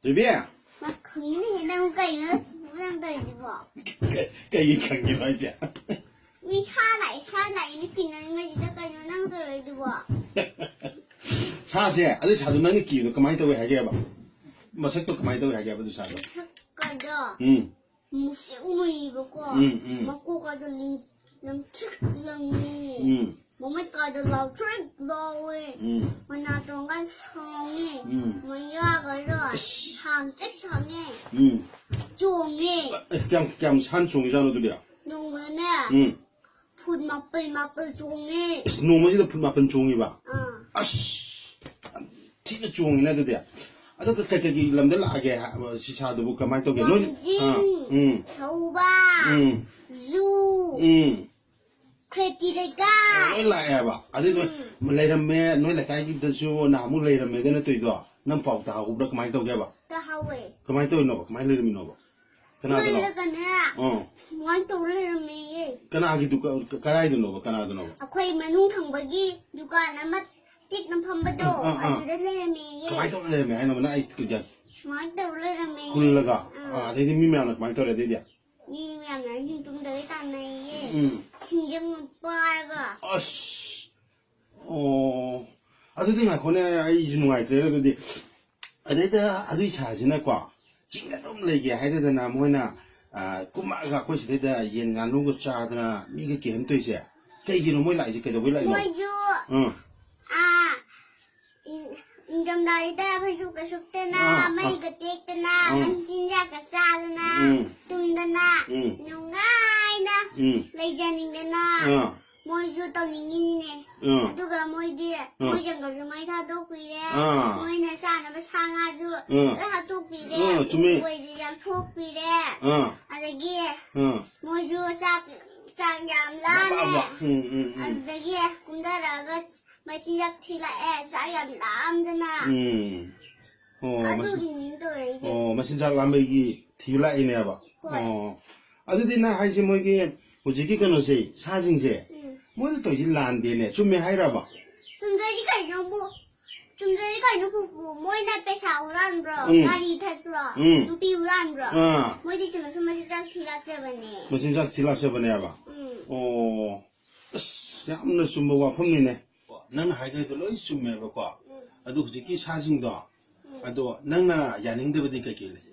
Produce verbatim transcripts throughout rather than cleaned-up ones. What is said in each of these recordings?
Baby! ꯅꯪ ꯈꯪꯉꯤꯅꯦꯍꯦ, ꯅꯪ ꯀꯩꯅꯣ ꯅꯪ ꯇꯧꯔꯤꯁꯤꯕꯣ? ꯀꯩ-, ꯀꯩꯒꯤ ꯈꯪꯉꯤꯅꯣ ꯍꯥꯏꯁꯦ? ꯃꯤ ꯁꯥ ꯂꯥꯛꯑꯦ, ꯁꯥ ꯂꯥꯛꯑꯦꯅ ꯆꯤꯡꯅꯔꯤꯉꯩꯁꯤꯗ ꯀꯩꯅꯣ ꯅꯪ ꯇꯧꯔꯛꯏꯗꯨꯕꯣ? ꯁꯥꯁꯦ, ꯑꯗꯨ ꯁꯥꯗꯣ ꯅꯪꯅ ꯀꯤꯕꯗꯣ ꯀꯃꯥꯏꯅ ꯇꯧꯋꯦ ꯍꯥꯏꯒꯦꯕ? ꯃꯁꯛꯇꯣ ꯀꯃꯥꯏꯅ ꯇꯧꯋꯦ ꯍꯥꯏꯒꯦꯕ ꯑꯗꯨ ꯁꯥꯗꯣ? ꯃꯁꯛꯀꯗꯣ ꯎꯝ꯫ ꯃꯨꯁꯤꯛ ꯃꯨꯏꯕꯀꯣ꯫ ꯎꯝ, ꯎꯝ꯫ ꯃꯀꯣꯛꯀꯗꯣ ꯂꯤꯡ-, ꯂꯪꯇ꯭ꯔꯤꯛ ꯂꯪꯉꯦ꯫ ꯎꯝ꯫ ꯃꯃꯤꯠꯀꯗꯣ ꯂꯥꯎꯇ꯭ꯔꯤꯛ ꯂꯥꯎꯋꯦ꯫ ꯎꯝ꯫ ꯃꯅꯥꯇꯣꯟꯒ ꯁꯥꯡꯉꯦ꯫ ꯎꯝ꯫ ꯃꯌꯥꯒꯗꯣ ꯑꯁ꯫ ꯁꯥꯡꯇ꯭ꯔꯤꯛ ꯁꯥꯡꯉꯦ꯫ ꯎꯝ꯫ ꯆꯣꯡꯉꯦ꯫ ꯑꯦ, ꯀꯌꯥꯝ, ꯀꯌꯥꯝ ꯁꯥꯟ ꯆꯣꯡꯉꯤꯖꯥꯠꯅꯣ ꯑꯗꯨꯗꯤ? ꯅꯣꯡꯃꯅꯦ꯫ ꯎꯝ꯫ ꯐꯨꯠ ꯃꯥꯄꯜ ꯃꯥꯄꯜ ꯆꯣꯡꯉꯦ꯫ ꯏꯁ, ꯅꯣꯡꯃꯁꯤꯗ ꯐꯨꯠ ꯃꯥꯄꯜ ꯆꯣꯡꯉꯤꯕ? ꯑꯥ꯫ ꯑꯁ, ꯌꯥꯝ ꯊꯤꯅ ꯆꯣꯡꯉꯤꯅꯦ ꯑꯗꯨꯗꯤ꯫ ꯑꯗꯣ ꯀꯩ-, ꯀꯩ-, ꯀꯩꯒꯤ ꯂꯝꯗ ꯂꯥꯛꯑꯒꯦ ꯍꯥ-, ꯁꯤꯁꯥꯗꯨꯕꯨ ꯀꯃꯥꯏꯅ ꯇꯧꯒꯦ? ꯅꯣꯏ-, ꯋꯥꯡꯖꯤꯡ, ꯑꯥ, ꯎꯝ꯫ ꯊꯧꯕꯥꯜ, ꯎꯝ꯫ ꯖꯨ, ꯎꯝ꯫ ꯈ꯭ꯔꯦꯇꯤ ꯂꯩꯀꯥꯏ꯫ ꯂꯣꯏ ꯂꯥꯛꯑꯦꯕ꯫ ꯑꯗꯨꯗꯣ ꯎꯝ꯫ ꯂꯩꯔꯝꯃꯦ, ꯅꯣꯏ ꯂꯩꯀꯥꯏꯒꯤꯗꯁꯨ ꯅꯍꯥꯟꯃꯨꯛ ꯂꯩꯔꯝꯃꯦꯒ ꯅꯠꯇꯣꯏꯗꯣ? ꯅꯪ ꯄꯥꯎ ꯇꯥꯍꯧꯕ꯭ꯔꯥ? ꯀꯃꯥꯏꯅ ꯇꯧꯒꯦꯕ? ꯇꯥꯍꯧꯋꯦ꯫ ꯀꯃꯥꯏꯅ ꯇꯧꯔꯤꯅꯣꯕ? ꯀꯃꯥꯏꯅ ꯂꯩꯔꯝꯃꯤꯅꯣꯕ? ꯀꯅꯥꯗꯅꯣ? ꯃꯣꯏꯗꯒꯅꯦ ꯑꯥ꯫ ꯁꯨꯃꯥꯏꯅ ꯇꯧꯔ ꯂꯩꯔꯝꯃꯦꯌꯦ꯫ ꯀꯅꯥꯒꯤ ꯗꯨꯀꯥꯟ, ꯀ-, ꯀꯗꯥꯏꯗꯅꯣꯕ? ꯀꯅꯥꯗꯅꯣꯕ? ꯑꯩꯈꯣꯏ ꯃꯅꯨꯡ ꯊꯪꯕꯒꯤ ꯗꯨꯀꯥꯟ ꯑꯃ ꯄꯤꯛꯅ ꯐꯝꯕꯗꯣ, ꯑꯥ, ꯑꯥ꯫ ꯑꯗꯨꯗ ꯂꯩꯔꯝꯃꯦꯌꯦ꯫ ꯀꯃꯥꯏꯅ ꯇꯧꯔ ꯂꯩꯔꯝꯃꯦ ꯍꯥꯏꯅꯣꯕ? ꯅꯪ ꯑꯩ ꯀ-, ꯁꯨꯃꯥꯏꯅ ꯇꯧꯔ ꯂꯩꯔꯝꯃꯦꯌꯦ꯫ ꯈꯨꯜꯂꯒ? ꯑꯥ꯫ ꯑꯥ, ꯑꯗꯩꯗꯤ ꯃꯤ ꯃꯌꯥꯝꯅ ꯀꯃꯥꯏꯅ ꯇꯧꯔꯦ ꯑꯗꯩꯗꯤ? ꯃꯤ ꯃꯌꯥꯝꯅ ꯑꯍꯤꯡ ꯇꯨꯝꯗꯒꯩ ꯇꯥꯟꯅꯩꯌꯦ꯫ ꯎꯝ꯫ ꯁꯤꯡꯖꯪꯅ ꯄꯥꯏꯔꯒ꯫ ꯑꯁ! ꯑꯣ, ꯑꯗꯨꯗꯤ ꯉꯥꯏꯈꯣꯅꯦ, ꯑꯩꯁꯨ ꯅꯨꯡꯉꯥꯏꯇ꯭ꯔꯦꯅꯦ ꯑꯗꯨꯗꯤ꯫ ꯑꯗꯩꯗ ꯑꯗꯨꯏ ꯁꯥꯁꯤꯅꯀꯣ, ꯆꯤꯡꯗ ꯑꯗꯨꯝ ꯂꯩꯒꯦ ꯍꯥꯏꯗꯗꯅ ꯃꯣꯏꯅ, ꯑ, ꯀꯨꯝꯃꯛꯑꯒ ꯑꯩꯈꯣꯏ ꯁꯤꯗꯩꯗ ꯌꯦꯟ ꯉꯥꯅꯨꯒ ꯆꯥꯗꯅ ꯃꯤꯒ ꯀꯤꯍꯟ ꯇꯣꯏꯁꯦ ꯀꯩꯒꯤꯅꯣ? ꯃꯣꯏ ꯂꯥꯛꯏꯁꯦ ꯀꯩꯗꯧꯕꯩ ꯂꯥꯛꯏꯅꯣ? ꯃꯣꯏꯁꯨ, ꯑꯥ꯫ ꯑꯥ, ꯏꯪ-, ꯏꯪꯊꯝꯊꯥꯁꯤꯗ ꯐꯩꯖꯨꯞꯀ ꯁꯨꯞꯇꯅ, ꯑꯥ, ꯑꯥ꯫ ꯃꯩꯒ ꯇꯦꯛꯇꯅ, ꯑꯥ꯫ ꯃꯆꯤꯟꯖꯥꯛꯀ ꯆꯥꯗꯅ, ꯎꯝ꯫ ꯇꯨꯝꯗꯅ, ꯎꯝ꯫ ꯅꯨꯡꯉꯥꯏꯅ ꯎꯝ꯫ ꯂꯩꯖꯅꯤꯡꯗꯅ ꯑꯥ꯫ ꯃꯣꯏꯁꯨ ꯇꯧꯅꯤꯡꯉꯤꯅꯤꯅꯦ꯫ ꯑꯥ꯫ ꯑꯗꯨꯒ ꯃꯣꯏꯗꯤ, ꯑꯥ꯫ ꯃꯣꯏ ꯖꯪꯒꯜꯁꯨ ꯃꯩ ꯊꯥꯗꯣꯛꯄꯤꯔꯦ꯫ ꯑꯥ꯫ ꯃꯣꯏꯅ ꯆꯥꯅꯕ ꯁꯥ ꯉꯥꯁꯨ ꯑꯥ꯫ ꯂꯣꯏ ꯍꯥꯠꯇꯣꯛꯄꯤꯔꯦ꯫ ꯑꯥ, ꯆꯨꯝꯃꯦ꯫ ꯎ ꯀꯩꯁꯨ ꯌꯥꯟꯊꯣꯛꯄꯤꯔꯦ꯫ ꯑꯥ꯫ ꯑꯗꯒꯤ ꯑꯥ꯫ ꯃꯣꯏꯁꯨ ꯆꯥꯛ, ꯆꯥꯛ ꯌꯥꯝ ꯂꯥꯝꯃꯦ꯫ ꯎꯝ, ꯎꯝ, ꯎꯝ꯫ ꯑꯗꯒꯤ ꯀꯨꯝꯊꯔꯛꯑꯒ ꯃꯆꯤꯟꯖꯥꯛ ꯊꯤꯂꯛꯑꯦ, ꯆꯥꯛ ꯌꯥꯝ ꯂꯥꯝꯗꯅ꯫ ꯎꯝ꯫ ꯑꯣ, ꯃꯆꯤꯟ-, ꯑꯗꯨꯒꯤꯅꯤ ꯇꯧꯔꯛꯏꯁꯦ꯫ ꯑꯣ, ꯃꯆꯤꯟꯖꯥꯛ ꯂꯥꯝꯕꯒꯤ ꯊꯤꯕ ꯂꯥꯛꯏꯅꯦꯕ? ꯍꯣꯏ꯫ ꯑꯣ꯫ ꯑꯗꯨꯗꯤ ꯅꯪ ꯍꯥꯏꯁꯦ ꯃꯣꯏꯒꯤ ꯍꯧꯖꯤꯛꯀꯤ ꯀꯩꯅꯣꯁꯦ, ꯁꯥꯁꯤꯡꯁꯦ, ꯎꯝ꯫ ꯃꯣꯏꯅ ꯇꯧꯔꯤꯁꯤ ꯂꯥꯟꯗꯦꯅꯦ, ꯆꯨꯝꯃꯦ ꯍꯥꯏꯔꯕ? ꯆꯨꯝꯗ꯭ꯔꯗꯤ ꯀꯩꯅꯣꯕꯨ? ꯆꯨꯝꯖꯔꯤ ꯀꯩꯅꯣ ꯄꯨꯄꯨ, ꯃꯣꯏꯅ ꯄꯩꯁꯥ ꯍꯨꯔꯥꯟꯕ꯭ꯔꯣ? ꯎꯝ꯫ ꯒꯥꯔꯤ ꯊꯠꯄ꯭ꯔꯣ? ꯎꯝ꯫ ꯅꯨꯄꯤ ꯍꯨꯔꯥꯟꯕ꯭ꯔꯣ? ꯑꯥ꯫ ꯃꯣꯏꯗꯤ ꯆꯨꯝꯅ ꯁꯨꯝ ꯃꯆꯤꯟꯖꯥꯛ ꯊꯤ ꯂꯥꯛꯆꯕꯅꯦ꯫ ꯃꯆꯤꯟꯖꯥꯛ ꯊꯤ ꯂꯥꯛꯆꯕꯅꯦꯕ? ꯎꯝ꯫ ꯑꯣ꯫ ꯑꯁ, ꯌꯥꯝꯅ ꯆꯨꯝꯕ ꯋꯥꯐꯝꯅꯤꯅꯦ꯫ ꯅꯪꯅ ꯍꯥꯏꯗꯣꯏꯗꯣ ꯂꯣꯏ ꯆꯨꯝꯃꯦꯕꯀꯣ꯫ ꯎꯝ꯫ ꯑꯗꯨ ꯍꯧꯖꯤꯛꯀꯤ ꯁꯥꯁꯤꯡꯗꯣ, ꯎꯝ꯫ ꯑꯗꯣ ꯅꯪꯅ ꯌꯥꯅꯤꯡꯗꯕꯗꯤ ꯀꯩꯀꯩ ꯂꯩ?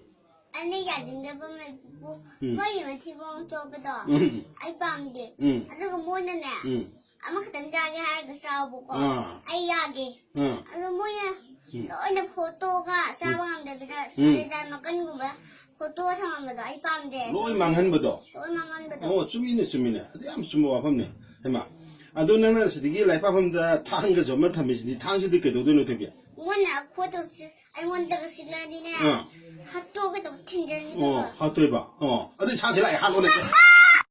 ꯑꯩꯅ ꯌꯥꯅꯤꯡꯗꯕ ꯑꯃ ꯂꯩ, ꯄꯨꯄꯨ꯫ ꯎꯝ꯫ ꯃꯣꯏꯒꯤ ꯃꯊꯤꯕꯣꯡ ꯆꯣꯞꯄꯗꯣ ꯎꯝ꯫ ꯑꯩ ꯄꯥꯝꯗꯦ꯫ ꯎꯝ꯫ ꯑꯗꯨꯒ ꯃꯣꯏꯅꯅꯦ, ꯎꯝ꯫ ꯑꯃꯈꯛꯇꯪ ꯆꯥꯒꯦ ꯍꯥꯏꯔꯒ ꯆꯥꯎꯕꯀꯣ꯫ ꯑꯥ꯫ ꯑꯩ ꯌꯥꯒꯦ꯫ ꯑꯥ꯫ ꯑꯗꯣ ꯃꯣꯏꯅ ꯎꯝ꯫ ꯂꯣꯏꯅ ꯐꯣꯇꯣꯒ ꯆꯥꯕ ꯎꯝ꯫ ꯉꯝꯗꯕꯤꯗ ꯎꯝ꯫ ꯀꯥꯂꯦꯖꯥ ꯃꯀꯟꯒꯨꯝꯕ ꯐꯣꯇꯣ ꯊꯝꯃꯝꯕꯗꯣ ꯑꯩ ꯄꯥꯝꯗꯦ꯫ ꯂꯣꯏ ꯃꯥꯡꯍꯟꯕꯗꯣ? ꯂꯣꯏ ꯃꯥꯡꯍꯟꯕꯗꯣ꯫ ꯑꯣ, ꯆꯨꯝꯃꯤꯅꯦ, ꯆꯨꯝꯃꯤꯅꯦ꯫ ꯑꯗꯨ ꯌꯥꯝ ꯆꯨꯝꯕ ꯋꯥꯐꯝꯅꯦ꯫ ꯍꯩꯃꯥ, ꯑꯗꯣ ꯅꯪꯅ ꯁꯤꯗꯒꯤ ꯂꯥꯏꯔꯤꯛ ꯄꯥꯐꯝꯗ ꯊꯥꯡꯒꯁꯨ ꯑꯃ ꯊꯝꯃꯤꯁꯤꯗꯤ, ꯊꯥꯡꯁꯤꯗꯤ ꯀꯩꯗꯧꯗꯣꯏꯅꯣ, ꯊꯣꯏꯕꯤ? ꯃꯣꯏꯅ ꯈꯣꯠꯇꯧꯁꯤ ꯑꯩꯉꯣꯟꯗꯒ ꯁꯤꯜꯂꯗꯤꯅꯦ, ꯑꯥ꯫ ꯍꯥꯠꯇꯣꯛꯀꯦ ꯇꯧꯕ, ꯊꯤꯟꯖꯟꯒꯦ ꯑꯣ, ꯇꯧꯕ꯫ ꯍꯥꯠꯇꯣꯏꯕ? ꯑꯣ, ꯑꯗꯨ ꯁꯥꯁꯤ ꯂꯥꯛꯑꯦ, ꯍꯥꯠꯂꯣꯅꯦ꯫